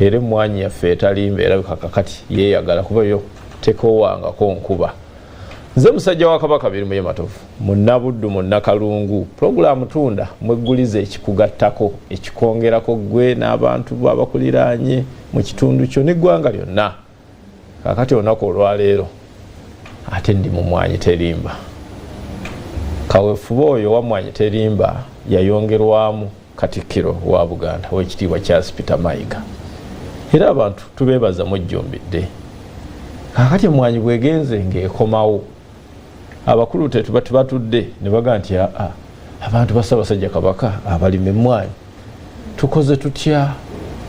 Era emmwanyi yaffe etalimba erabika kakati yeeyagala kuba yo tekowangako nkuba. Nze musajja wa Kabaka Birimuye Matovu, Munnabuddu, Munnakalungu. Pulogulaamu Tunda mwegguliza ekikugattako, ekikwongerako ggwe n'abantu bo abakuliraanye mu kitundu kyo n'eggwanga lyonna. Kaakati olunaku olwaleero ate ndi mu Mwanyi Terimba. Kaweefube oyo owa Mwanyi Terimba yayongerwamu Katikkiro wa Buganda Owekitiibwa Charles Peter Mayiga era abantu tubeebaza mujjumbidde. Kaakati emmwanyi bwegenze ng'ekomawo, abakulu tetuba tebatudde ne baga nti aa, abantu ba Ssaabasajja Kabaka abalima emmwanyi tukoze tutya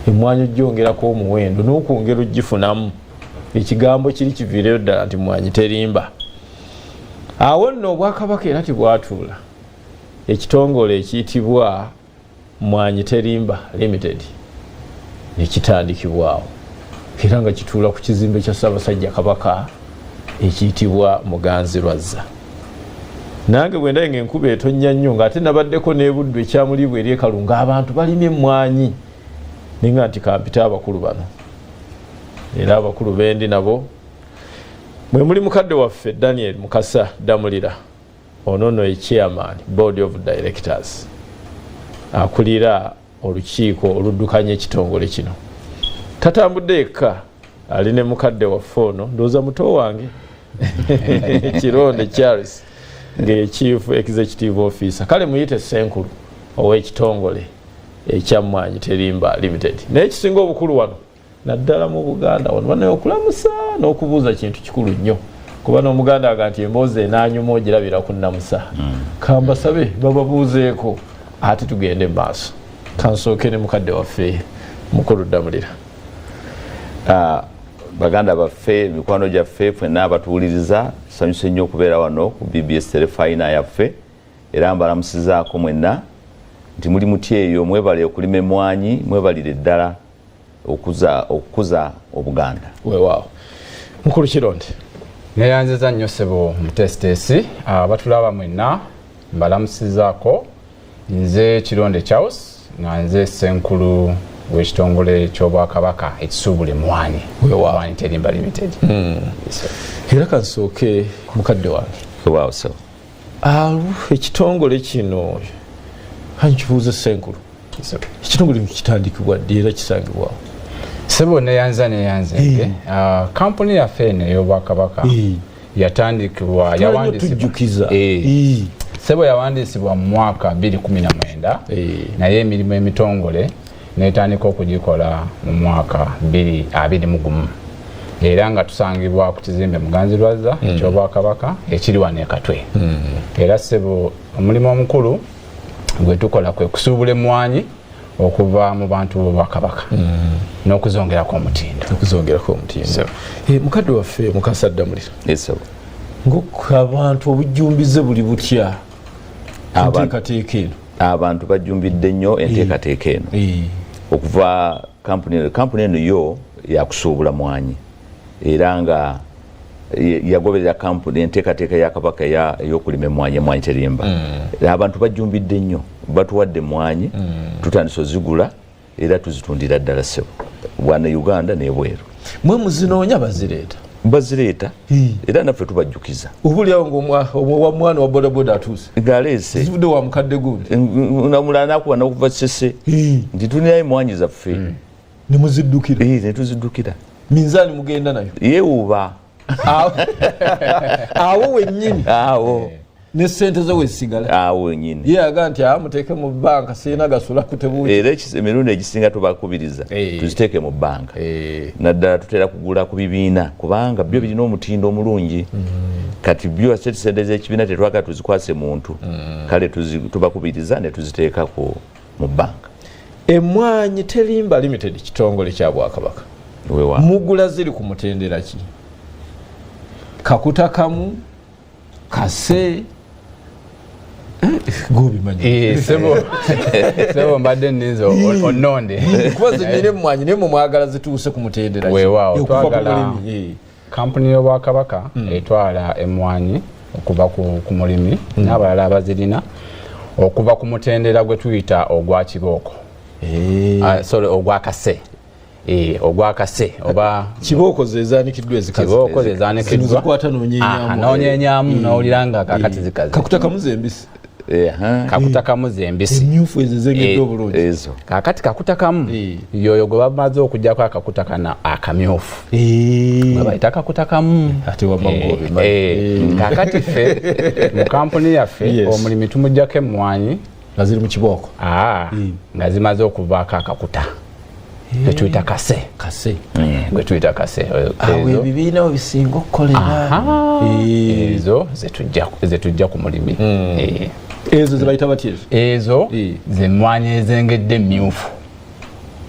emmwanyi ogyongerako omuwendo n'okwongera ogifunamu ekigambo kiri kiviireyo ddala nti mwanyi terimba. Awo nno Obwakabaka era tibwatuula, ekitongole ekiyitibwa Mwanyi Terimba Limited nekitandikibwawo era nga kituula ku kizimbe kya Ssaabasajja Kabaka ekiyitibwa Muganzirwazza. Nange bwe ndaye ng'enkuba etonnya nnyo, ng'ate nabaddeko n'ebuddu ekyamuliibwa eri ekalu ng'abantu balimye emmwanyi, ninga nti kampite abakulu bano. Era abakulu bendi nabo mwe muli mukadde waffe Daniel Mukasa Ddamulira. Ono nno ye Chairman Board of Directors, akulira olukiiko oluddukanya ekitongole kino. Tatambudde yekka, ali ne mukadde waffe ono, ndowooza muto wange, Kironde Charles, ng'eye Chief Executive Officer, kale muyite Ssenkulu ow'ekitongole ekya Mmwanyi Terimba Limited. Naye ekisinga obukulu wano, naddala mu Buganda wano, banaye okulamusa n'okubuuza kintu kikulu nnyo, kuba n'Omuganda aga nti emboozi enaanyuma ogirabira ku nnamusa. Kambasabe bababuuzeeko ate tugende mu maaso. Kansooke ne mukadde waffe mukulu Ddamulira. Ah, baganda baffe, mikwano gyaffe ffenna abatuwuliriza, tusanyuse nnyo okubeera wano ku BBS Terefayina yaffe, era mbalamusizaako mwenna nti muli mutya eyo. Mwebale okulima emwanyi, mwebalire ddala okukuza Obuganda. Weewaawo. Mukulu Kironde. Neyanziza nnyo ssebo muteesiteesi. Abatulaba mwenna mbalamusizaako. Nze Kironde Charles, nga nze ssenkulu w'ekitongole ky'Obwakabaka ekisuubula emmwanyi, Mwanyi Terimba Limited. Era kansooke mukadde wange. Weewaawo ssebo. Ekitongole kino kankibuuze ssenkulu, ekitongole kitandikibwa ddi era kisangibwawo? Sebo, neyanza neyanzenge. Kampuni yaffe eno ey'Obwakabaka yatandikibwa, tujjukiza. Sebo, yawandiisibwa mu mwaka 2019, naye emirimu emitongole netandika okugikola mu mwaka 2021, era nga tusangibwa ku kizimbe Muganzirwazza eky'Obwakabaka ekiri wano e Katwe. Era ssebo, omulimu omukulu gwe tukola kwe kusuubula emmwanyi okuva mu bantu b'Obwakabaka n'okuzongerako omutindo. Okuzongerako omutindo. Mukadde waffe Mukasa Ddamulira, Yes, ssebo. Abantu obujjumbize buli butya enteekateeka eno? Abantu bajjumbidde nnyo enteekateeka eno. Okuva kampuni eno yo yakusuubula mwanyi, era nga yagoberera kampuni enteekateeka ya Kabaka ey'okulima emmwanyi, Emmwanyi Terimba. Abantu bajjumbidde nnyo, batuwadde emmwanyi, tutandise ozigula era tuzitundira ddala ssebo bwana Uganda n'ebweru. Mwe muzinoonya, bazireeta? Bazireeta, era naffe tubajjukiza. Oba oliawo nga mwana wa bodaboda atuuse ng'aleese zivudde wa mukadde gundi. Omulala nakuba nokuva Sese nti tulinayo emwanyi zaffe. Nemuziddukira? Netuziddukira. Minzaani mugenda nayo? Yewuba. Awo wennyini? Awo. Ne sente zo wesigala? Awo wenyini. Ye aga nti muteeke mu banka, sirina gasula kutebuuki. Era emirundi egisinga tubakubiriza tuziteeke mu banka. Naddala tutera kugula ku bibiina kubanga byo birina omutindo omulungi. Kati byo ate sente z'ekibiina tetwagala tuzikwase muntu. Kale tubakubiriza ne tuziteeka mu banka. Emwanyi Terimba Limited kitongole kya Bwakabaka. Mugula ziri ku mutendera ki? Kakuta kamu, kase, gobimanyi? Sebo, mbadde nninze onnonde. Kuba zenyina emmwanyi, naye mwe mwagala zituuse ku mutendera ki? Weewaawo. Okuva ku Twagala mulimi. Kampuni y'Obwakabaka etwala emmwanyi okuva ku mulimi n'abalala abazirina okuva ku mutendera gwe tuyita ogwa kibooko. Ah, sorry, ogwa kase. Ogwakase oba kibooko zezaanikiddwa ezikaze. Kibooko zezaanikiddwa. Zikwata n'onyenyamu. N'onyenyamu n'owulira nga kakati zikaze. Kakuta kamu zembisi. Kakuta kamu zembisi. Emyufu ezo ezengedde obulungi. Ezo. Kakati kakuta kamu yoyo gwe bamaze okuggyako akakuta kana akamyufu. Gwe bayita kakuta kamu. Ate wamma ng'obimanyi. Kakati ffe mu kampuni yaffe omulimi tumuggyako emmwanyi nga ziri mu kibooko. Nga zimaze okuvaako akakuta. Tetuyita kase. Kase. Gwe tuyita kase. Awo ebibiina we bisinga okukolera. Ezo ze tujja ku mulimi. Ezo ze bayita batya ezo? Ezo ze mmwanyi ezengedde emmyufu.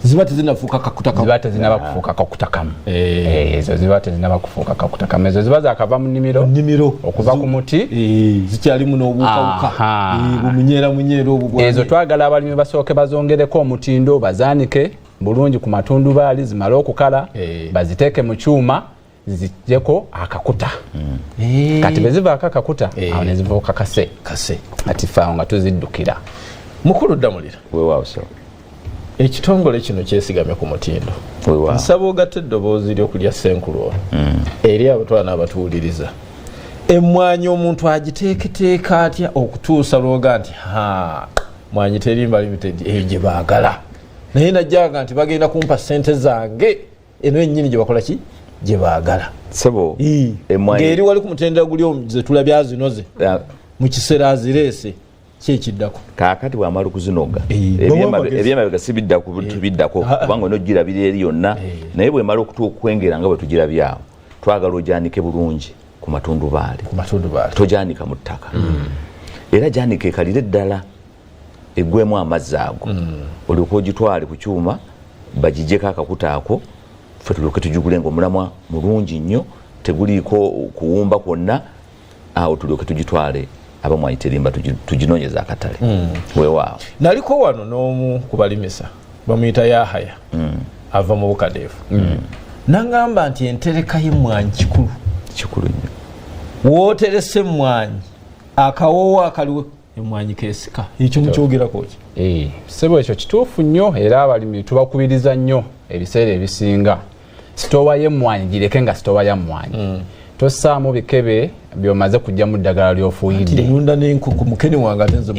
Ziba tezinafuuka kakuta kamu. Ziba tezinaba kufuuka kakuta kamu. Ezo ziba tezinaba kufuuka kakuta kamu. Ezo ziba zakava mu nnimiro. Nnimiro. Okuva ku muti. Zikyalimu n'obuwukawuka. Bumunyeera munyeera obwo. Ezo twagala abalimi basooke bazongereko omutindo, bazaanike bulungi ku matundubaali zimale okukala, baziteeke mu kyuma zijjeko akakuta. Kati bwe zivaako akakuta, awo ne zifuuka kase. Kase. Kati ffe awo nga tuziddukira. Mukulu Ddamulira. Weewaawo sir. Ekitongole kino kyesigamye ku mutindo. Weewaawo. Nsaba ogatte eddoboozi lyokulya Ssenkulu ono eri abatwana abatuwuliriza. Emmwanyi omuntu agiteeketeeka atya okutuusa lwoga nti ha, Mwanyi Terimba Limited eyo gye baagala, naye najjaga nti bagenda kumpa sente zange eno ennyini gye bakola ki, gye baagala? Sebo, emmwanyi ng'eri wali ku mutendera guli zetulabya zinoze mu kiseera azireese, kyekiddako? Kaakati bwamala okuzinoga, Bawa amagezi. Ebyemabega si biddako, tubiddako kubanga olina ogirabira eri yonna. Naye bwemala okwengera nga bwe tugirabyawo, twagala ogyanike bulungi ku matundubaali. Ku matundubaali. Togyanika mu ttaka, era gyanika ekalire ddala eggwemu amazzi ago, olyoke ogitwale ku kyuma bagijjeko akakuta ako, ffe tulyoke tugigule nga omulamwa mulungi nnyo, teguliiko kuwumba kwonna. Awo tulyoke tugitwale abamwanyi Terimba tuginoonyeza akatale. Weewaawo. Naliko wano n'omu ku balimisa, bamuyita Yahaya, ava mu Bukadeefu, naŋŋamba nti entereka y'emmwanyi kikulu. Kikulu nnyo. Wooterese emmwanyi, akawoowo akaliwo emmwanyi keesika. Ekyo mukyogerako ki? Ssebo, ekyo kituufu nnyo, era abalimi tubakubiriza nnyo ebiseera ebisinga sitoowa y'emmwanyi gireke nga sitoowa ya mmwanyi, tossaamu bikebe by'omaze kugyamu ddagala ly'ofuuyidde. Nunda n'enkoko, mukene wange ate nze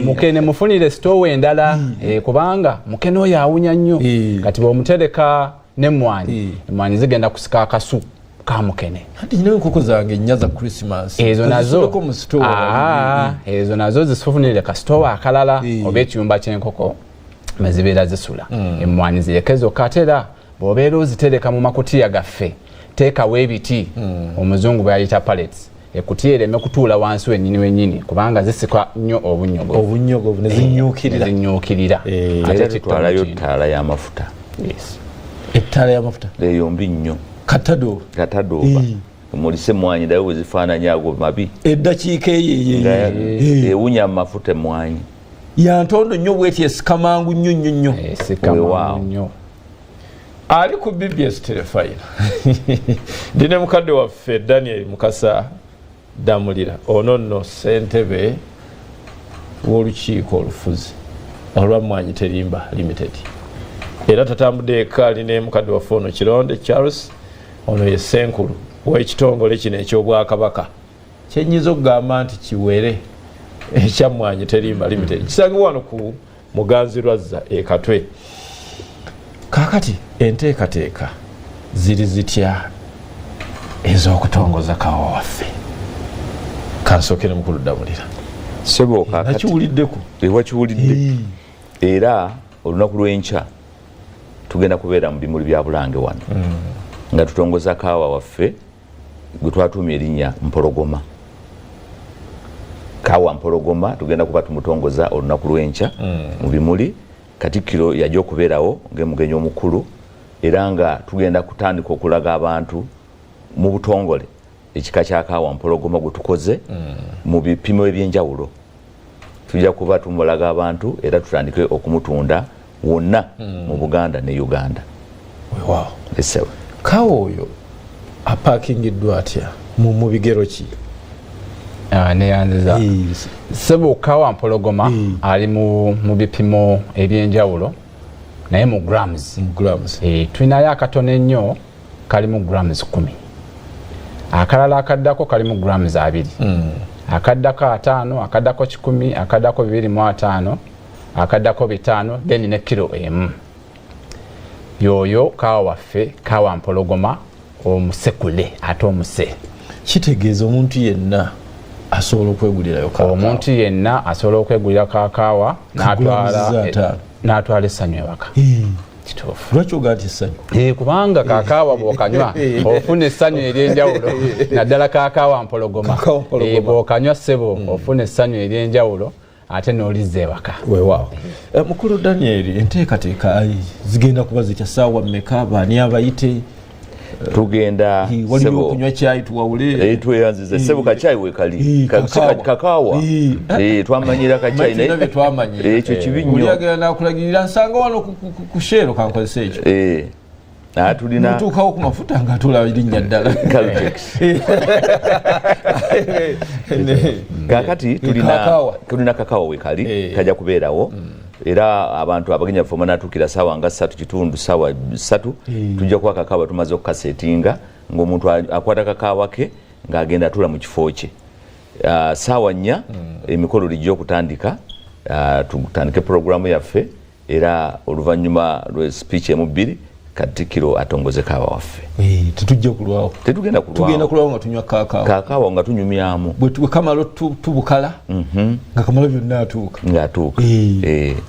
Mukene mufunire sitoowa endala, kubanga mukene oyo awunya nnyo. Kati bw'omutereka n'emmwanyi, emmwanyi zigenda kusika akasu ka mukene. Anti nyinawo enkoko zange nnya za Christmas. Ezo nazo Kazisuleko mu sitoowa. Ezo nazo zifunire kasitoowa akalala oba ekiyumba ky'enkoko mwe zibeera zisula. Emmwanyi zireke zokka. Ate era bw'obeera ozitereka mu makutiya gaffe, teekawo ebiti, omuzungu bw'ayita pallets, ekutiya ereme kutuula wansi wennyini wennyini, kubanga zisika nnyo obunnyogovu. Obunnyogovu ne zinyuukirira. Ne zinyuukirira. Ate Era kitta tutwalayo omutindo. ttaala y'amafuta. Ettaala y'amafuta. Eyo mbi nnyo. Katadooba. Katadooba mulise emwanyi, ndabe bwe zifaananye ago mabi. Eddakiika eyo. Nga Eyo ewunya mu mafuta emwanyi. Ya ntondo nnyo bweti, esika mangu nnyo nnyo nnyo. Esika mangu nnyo. Ali ku BBS Terefayina, ndi ne mukadde waffe Daniel Mukasa Damulira. Ono nno ssentebe w'olukiiko olufuzi olwa Mwanyi Terimba Limited, era tatambudde eka, ali ne mukadde waffe ono Kironde Charles. Ono ye ssenkulu w'ekitongole kino ekyobwakabaka, kyenyinza okugamba nti kiwere, ekya Mwanyi Terimba Limited, kisangibwa wano ku Muganzi Lwazza e Katwe. Kaakati enteekateeka ziri zitya ez'okutongoza kawa waffe? Kansookere mukulu Ddamulira. Sebo, kakati Nakiwuliddeko. Wakiwulidde, era olunaku lw'enkya tugenda kubeera mu bimuli bya Bulange wano nga tutongoza kaawa waffe gwe twatuumya erinnya Mpologoma. Kaawa Mpologoma tugenda kuba tumutongoza olunaku lw'enkya mu bimuli. Katikkiro yajja okubeerawo ng'emugenyi omukulu, era nga tugenda kutandika okulaga abantu mu butongole ekika kya kaawa Mpologoma gwe tukoze mu bipimo ebyenjawulo. Tujja kuba tumulaga abantu era tutandike okumutunda wonna mu Buganda ne Uganda. Weewaawo. Esewe. Kawa oyo apaakingiddwa atya, mu bigero ki? Neyanziza ssebo. Kawa Mpologoma ali mu bipimo ebyenjawulo. Naye mu grams. Mu grams. Tulinayo akatono ennyo kalimu grams 10, akalala akaddako kalimu grams 2, akaddako 5, akaddako 100, akaddako 25, akaddako 5, then ne kilo 1. Yoyo kawa waffe, kawa mpologoma omusekule ate omuse. Kitegeeza omuntu yenna asobola okwegulirayo kakaawa. Omuntu yenna asobola okwegulira kakaawa n'atwala essanyu ewaka. Kituufu. Lwaki ogaa nti essanyu? Kubanga kakaawa bw'okanywa ofuna essanyu ery'enjawulo, naddala kakaawa mpologoma. Bw'okanywa ssebo ofuna essanyu ery'enjawulo ate n'olizza ewaka. Weewaawo. Mukulu Daniel, enteekateeka zigenda kuba zitya? Ssaawa mmeka? Baani abayite? Tugenda waliwo okunywa kyayi tuwawule. Tweyanziza ssebo, kacyayi wekali kakaawa twamanyira kacyayi naye ekyo kibi nnyo. Agenda nakulagirira nsanga wano ku sheero kankozesa ekyo. Tulina tuukawo ku mafuta nga tulaba erinnya ddala. Caltex. Kakati tulina kakaawa wekali kajja kubeerawo. Era abantu abagenyi baffe banatuukira ssaawa nga 3:15, ssaawa 3 tujja kuba kakaawa tumaze okukasetinga ng'omuntu akwata kakaawa ke ng'agenda atula mu kifo kye. Ssaawa 4 emikolo lijja okutandika, tutandike pulogulaamu yaffe era oluvannyuma lwe speech emu 2 Katikkiro atongoze kaawa waffe. Tetujja kulwawo. Tetugenda kulwawo. Tugenda kulwawo nga tunywa kakaawa. Kakaawa nga tunyumyamu. Bwe kamala tubukala nga kamala byonna atuuka. Nga atuuka.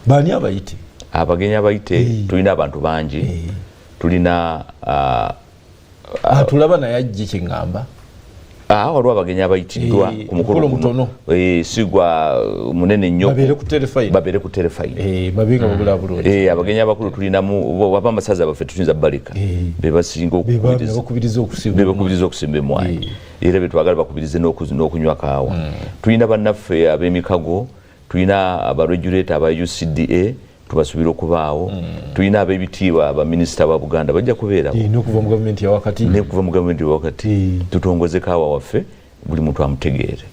Baani abayite? Abagenyi abayite tulina abantu bangi. Tulina atulaba naye ajje kye ŋŋamba. Waliwo abagenyi abayitiddwa ku mukolo mutono. Si gwa munene nnyo. Babeere ku terefayina. Babeere ku terefayina. Babe nga babula bulungi. Abagenyi abakulu tulinamu abasaza baffe tuyinza baleka. Be basinga okukubiriza okusimba emmwanyi. Era be twagala bakubirize n'okunywa kaawa. Tulina bannaffe ab'emikago, tulina abaregulator aba UCDA tubasuubira okubaawo. Tulina ab'ebitiibwa abaminisita ba Buganda bajja kubeerawo. N'okuva mu gavumenti yawakati. N'okuva mu gavumenti yawakati. Tutongoze kaawa waffe buli muntu amutegeere.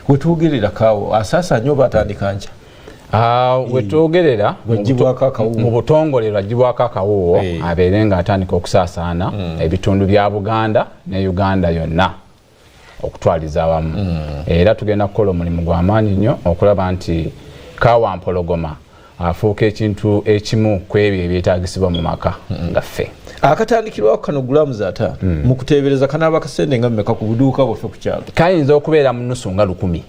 Wetwogerera kaawa asaasaanye oba atandika nkya? Wetwogerera mu butongole lwaggyibwako akawuwo abeere ng'atandika okusaasaana ebitundu bya Buganda ne Uganda yonna okutwaliza awamu. Era tugenda kukola omulimu gwa maanyi nnyo okulaba nti kaawa mpologoma afuuka ekintu ekimu ku ebyo ebyetaagisibwa mu maka gaffe. Akatandikirwako kano grams 5 mu kuteebereza kanaaba kasente nga mmeka ku buduuka bwaffe ku kyalo? Kayinza okubeera mu nusu nga 1000,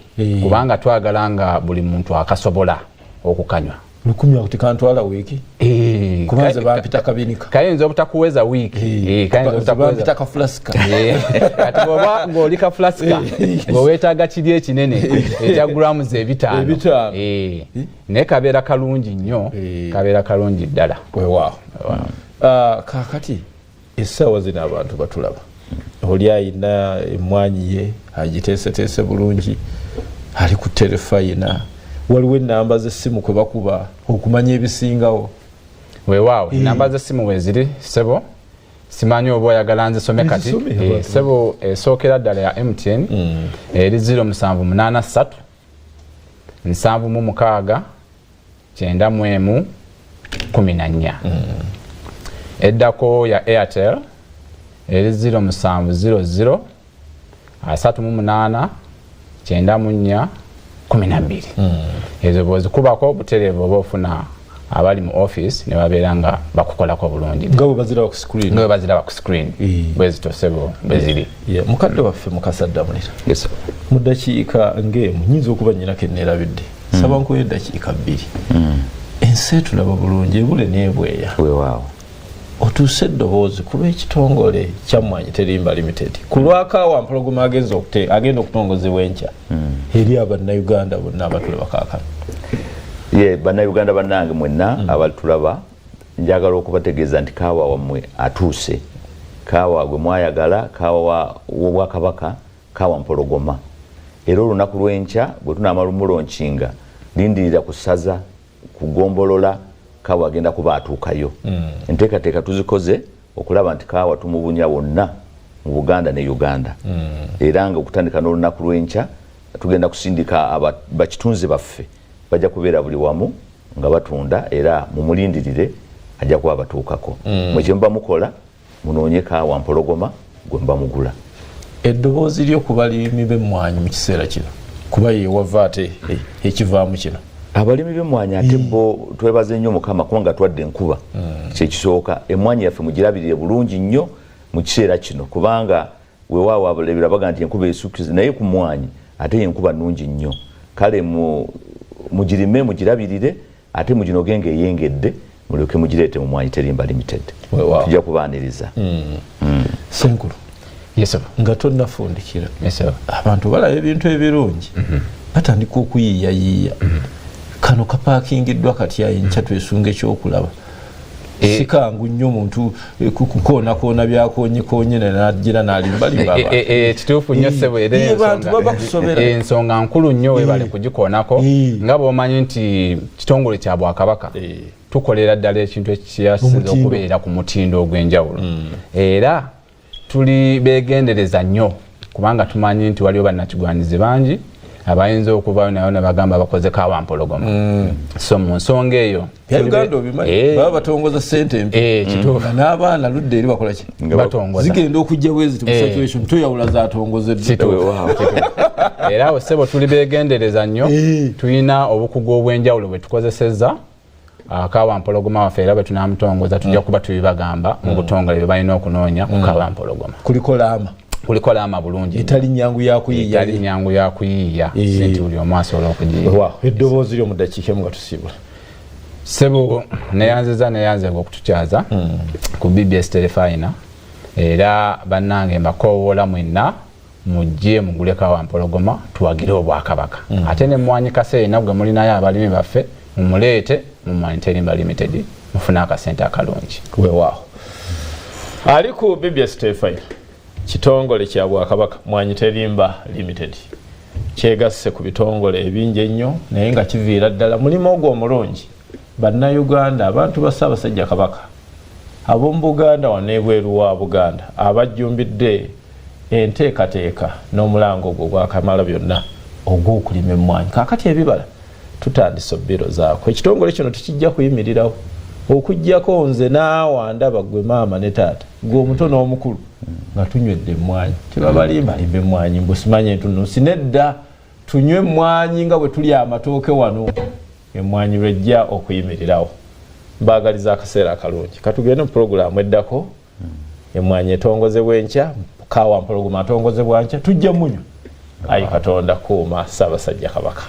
kubanga twagala nga buli muntu akasobola okukanywa. 1000 ako tekantwala wiiki? Kubanze bampita kabinika. Kayinza obutakuweza wiiki. Kayinza bampita kafulasika. Kati bw'oba ng'oli kafulasika ng'oweetaaga kiri ekinene ekya grams 5. Naye kabeera kalungi nnyo, kabeera kalungi ddala. Weewaawo. Kaakati essaawa zino abantu batulaba. Oli ayina emmwanyi ye agiteeseteese bulungi, ali ku terefayina, waliwo ennamba z'essimu kwe bakuba okumanya ebisingawo. Weewaawo, ennamba z'essimu weeziri ssebo, simanyi oba oyagala nzisome kati. Ssebo esookera ddala ya MTN eri 0783 76 91 14. Eddako ya Airtel eri 0700 38 94 12. Ezo bw'ozikubako butereevu oba ofuna abali mu office ne babeera nga bakukolako bulungi. Nga bwe baziraba ku screen. Nga bwe baziraba ku screen. Bwe zityo ssebo bwe ziri. Mukadde waffe Mukasa Ddamulira. Mu ddakiika ng'emu nnyinza okuba nnyinako enneerabidde. Nsaba nkuwe eddakiika 2. Ensi etulaba bulungi ebule n'ebweya. Weewaawo. Otuuse eddoboozi ku lw'ekitongole kya Mmwanyi Terimba Limited. Ku lwa kaawa mpologoma agenda okutongozebwa enkya eri abannayuganda bonna abatulaba kaakano. Ye bannayuganda bannange mwenna abatulaba, njagala okubategeeza nti kaawa wammwe atuuse. Kaawa gwe mwayagala, kaawa w'Obwakabaka, kaawa mpologoma. Era olunaku lw'enkya bwe tunaamala omulonkinga, lindirira ku ssaza, ku ggombolola, kaawa agenda kuba atuukayo. Enteekateeka tuzikoze okulaba nti kaawa tumubunya wonna mu Buganda ne Uganda. Era nga okutandika n'olunaku lw'enkya tugenda kusindika bakitunzi baffe bajja kubeera buli wamu nga batunda, era mumulindirire Ajja kuba abatuukako. Mwe kyemuba mukola, munoonye Kaawa Mpologoma gwe muba mugula. Eddoboozi lyo ku balimi b'emmwanyi mu kiseera kino, kuba yewava ate ekivaamu kino? Abalimi b'emmwanyi ate bo twebaze nnyo Mukama kubanga twadde enkuba. Kyekisooka, emmwanyi yaffe mugirabirire bulungi nnyo mu kiseera kino, kubanga weewaawo abalebera baga nti enkuba esukize, naye ku mwanyi ate enkuba nnungi nnyo. Kale mugirime, mugirabirire, ate muginoge nga eyengedde, mulyoke mugireete mu Mwanyi Terimba Limited. Tujja kubaaniriza. Senkulu. Yes. Nga tonnafundikira, Yes. abantu balaba ebintu ebirungi, batandika okuyiiyayiiya. Kano kapaakingiddwa katya? Enkya twesunga ekyokulaba. Si kangu nnyo omuntu kukoonakoona byakonyekonye nagira nalimbalimba. Kituufu nnyo ssebo, era Bantu baba kusobera. Ensonga nkulu nnyo, webale kugikoonako. Nga bw'omanyi nti kitongole kya Bwakabaka, tukolera ddala ekintu ekyasinza Omutindo. okubeera ku mutindo ogw'enjawulo, era tuli begendereza nnyo kubanga tumanyi nti waliwo bannakigwanyizi bangi abayinza okuvayo nayo ne bagamba bakoze Kawampologoma. So mu nsonga eyo Bya Uganda obimanyi, baba batongoza sente empi. Kituufu. Nga n'abaana ludda eri bakola ki? Nga batongoza. Zigenda okujja bwezi mu circulation, toyawula zatongozeddwa. Kituufu. Era awo ssebo tuli begendereza nnyo. Tulina obukugu obw'enjawulo bwe tukozesezza Kawampologoma waffe, era bwe tunamutongoza tujja kuba tubibagamba mu butongole bye balina okunoonya ku Kawampologoma. Kuliko laama. Kuliko laama bulungi. Etali nyangu yakuyiiya. Etali nyangu yakuyiiya, si nti buli omu asobola okugiyiiya. Wow, eddoboozi lyo mu ddakiika emu nga tusiibula. Ssebo, neyanziza, neyanzebwa okutukyaza ku BBS Terefayina, era bannange mbakoowoola mwenna mujje mugule Kawampologoma, tuwagire Obwakabaka. Ate ne Mwanyi Kaseena gwe mulinayo abalimi baffe, mumuleete mu Mwanyi Terimba Limited mufune akasente akalungi. Weewaawo, ali ku BBS Terefayina, kitongole kya Bwakabaka, Mwanyi Terimba Limited kyegasse ku bitongole ebingi ennyo, naye nga kiviira ddala mulimu ogwo omulungi. Bannayuganda, abantu ba Ssaabasajja Kabaka ab'omu Buganda wano ebweru wa Buganda abajjumbidde enteekateeka n'omulango ogwo ogwakamala byonna ogw'okulima emmwanyi, kaakati ebibala tutandise obbirozaako. Ekitongole kino tekijja kuyimirirawo okugjako nze naawe andaba, gwe maama ne taata, gwe omuto n'omukulu, nga tunywedde emmwanyi. Tebabalimbalimba emmwanyi mbu simanye entunusi, nedda. Tunywe emmwanyi nga bwe tulya amatooke wano, emmwanyi lwejja okuyimirirawo. Mbaagaliza akaseera akalungi. Katugende mu pulogulaamu eddako. Emmwanyi etongozebwa enkya, Kawampologoma atongozebwa nkya, tujja munywa. Ayi Katonda, kuuma Ssaabasajja Kabaka.